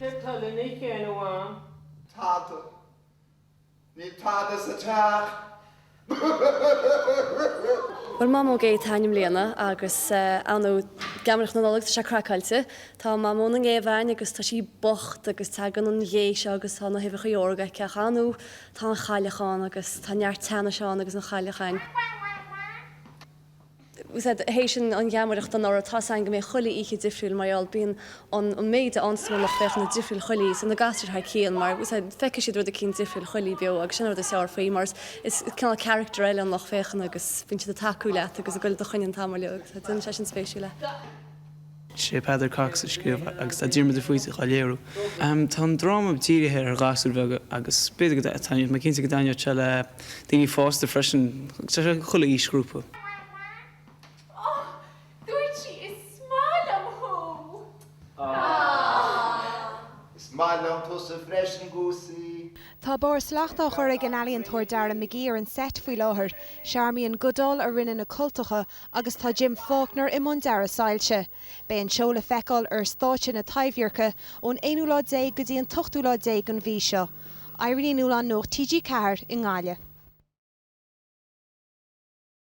Céard tá le n-ithe againn, a Mham? Tada. Níl tada sa teach. Bhuel Mamó Gé atá againn i mbliana agus ar ndóigh Geamaireacht na Nollag tá sé craiceáilte. Tá Mamó na nGéabh againn agus tá sí bocht agus tagann an ghé seo agus tá na huibheacha órga aici ach ar ndóigh tá an chailleach ann agus tá neart teannais ann agus an chailleach ann. Théis an gheamaireacht anuraidh, tá's againn go mbeidh chuile oíche difriúil mar gheall bíonn an méid a ionsaíonn an lucht féachana difriúil chuile oíche, so na gasúir thar cionn mar feicfidh siad rud eicínt difriúil chuile beo agus sin an rud is fearr faoi mar is cineál character eile an lucht féachana agus bíonn siad ag tacú leat agus ag goil i do choinne an t-am uilig agus déanann sé sin spéisiúil é. Sé Peadar Cox a scríobh agus tá Diarmuid de Faoite dhá léiriú. Tá an dráma dírithe ar ghasúir bheaga agus b'fhéidir go tá mé cinnte go dtaitneodh sé le daoine fásta freisin. Tá sé do chuile aoisghrúpa. Oh, dúirt sí is maith liom thú! Is maith liom tusa freisin, Goosey. Tá barr slacht á chur ag an ealaíontóir Dara McGee ar an seit faoi láthair. Charmian Goodall a rinne na cultacha agus tá Jim Faulkner i mbun dearadh soilse. Beidh an seó le feiceáil ar stáitse na Taibhdheirce ón aonú lá déag go dtí an t-ochtú lá déag den mhí seo. Irene Ní Nualláin, Nuacht TG4 i nGaillimh.